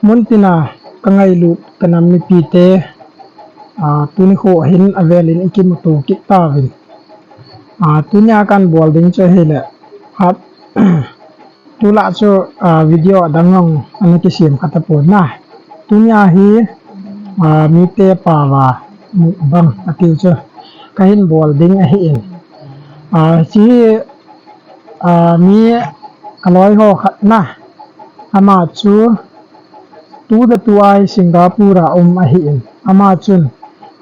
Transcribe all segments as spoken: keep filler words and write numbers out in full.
Muntina ka ngailut ka nam mipite, ah, tuni kho hin avelin i kimuto kit tauvin. Ah, tunia kan bol ding chu ahile, khat, tulai chu, ah, video adang jong ana kisem kha tapon na. Tunia hi, ah, mite pao a mukbang atiu chu kahin bol ding ahin. Ah, hiche hi, ah, mi kaloi ho khat na. Ama chu tu le tu a hi Singapore a um ahin. Ama chun,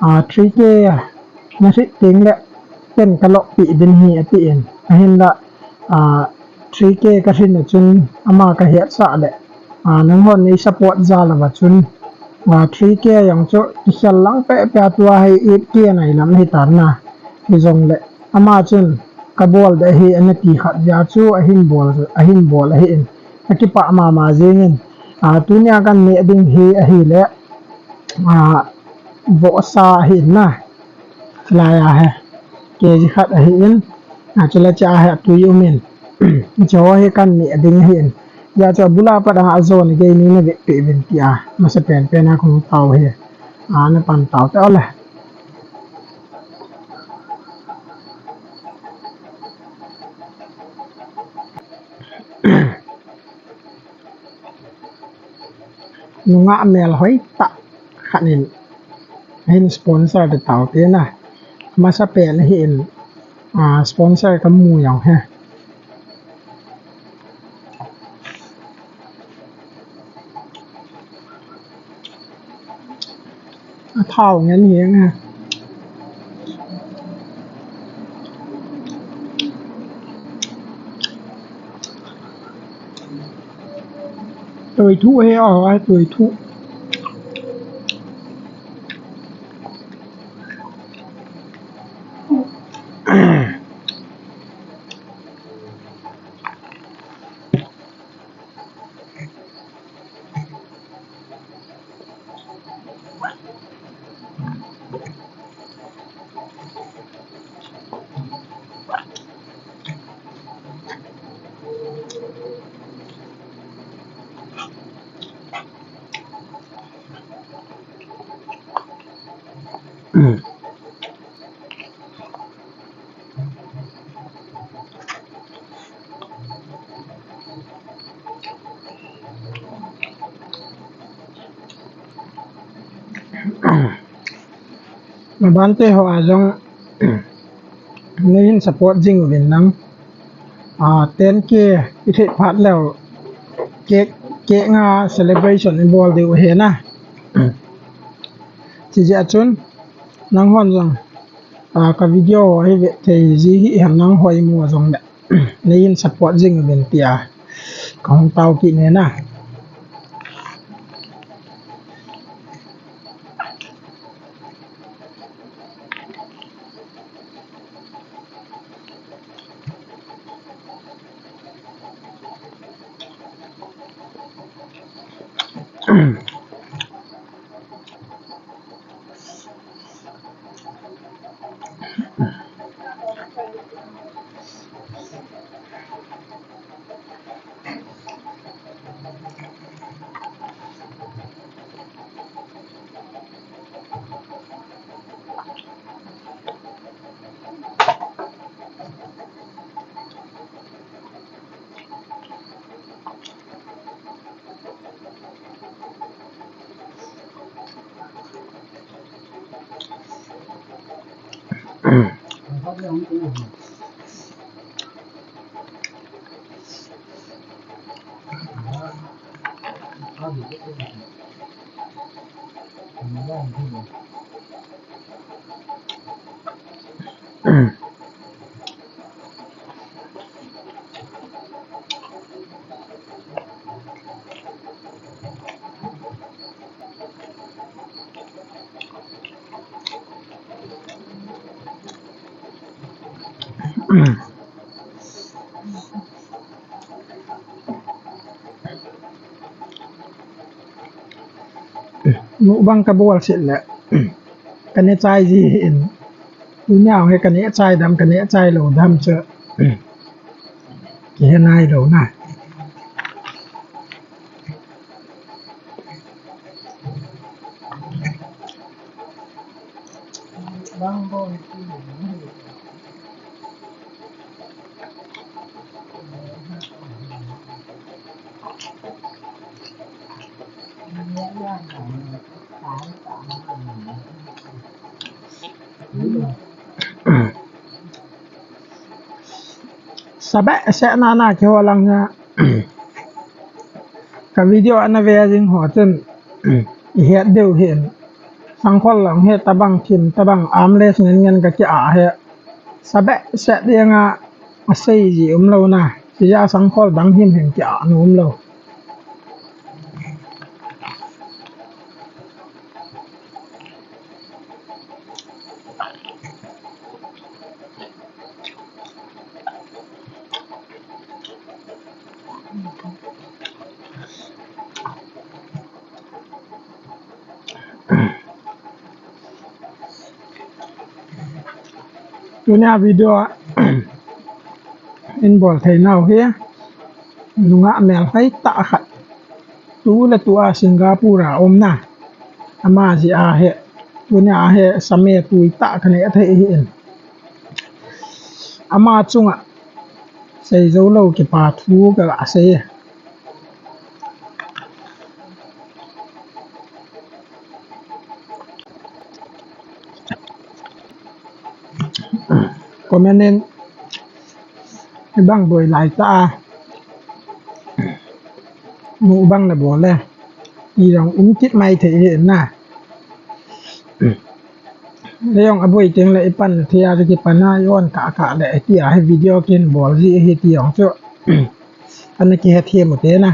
ah, three K na hrit teng le ken ka lop peh ding ahi atin. Ahinla, ah, three K ka hrit na chun ama ka hetsah le, ah, nanghon nei support jal uva chun, ah, three K jong chu kikhel lang pehpeh a tua hi eight K nai lam ahi tan na. Hijongle ama chun ka bol ding ahi ana ti khat jeh a chu ahin bol, ahin bol ahin. Ka kipah mama jengin. Ah, tunia kan neh ding hi ahile, ah, vohsa ahin na. Chulai a hi K G khat ahin. Ah, chule hiche a hi atui umin. Hiche ho hi kan neh ding ahin. Hijeh chun abul a pat a ajon gei ni na vetpeh uvin tia masapen pen a kahung tao hi. Ah, na pan tao tau le. Nungah melhoi tah khat in ahin sponsor ding tao te na. Masapen ahin, ah, sponsor kamu jong hi. Athao ngen hi nge. Tui thu hi, oh, ai tui thu. Mabante ho a jong neihin support jing uvin nang. Ah, ten K i hit phat leu cake, cake nga celebration i bol diu ahi na. Chijeh a chun nanghon jong, ah, ka video hi ve thei ji hi hen nang hoi mo jong le. Neihin support jing uvin tia kahung tao kit e na. Mukbang kabol seh le, kaneh chai ji in. Tunia hi kaneh chai dem, kaneh chai lou dem chu kihe nailou na. Sabeh seh nana kiho lang a. Ka video ana ve jing ho chun, i het diu hin. Sangkhol lang hi tabang thim, tabang armless ngen ngen ka ki a hi. Sabeh seh ding a, asei ji umlou na. Tia sangkhol dang himhim ki a nu umlou. Tunia video in bol thei nau hi, nungah melhoi tah khat. Tu le tu a Singapore a um na. Ama jeh a hi, tunia hi same tui tah ka nei thei hi in. Ama chunga sei jou lou kipa thu ka ga sei. Comment in, ibang boi lai ta a. Mukbang na bol le. I jong um kit mai thei hi na. Lei jong aboi teng le i pan thei a, kipan a i on kah kah le, tia hi video kin bol ji hi ti jong chu. Ana kihethem u te na.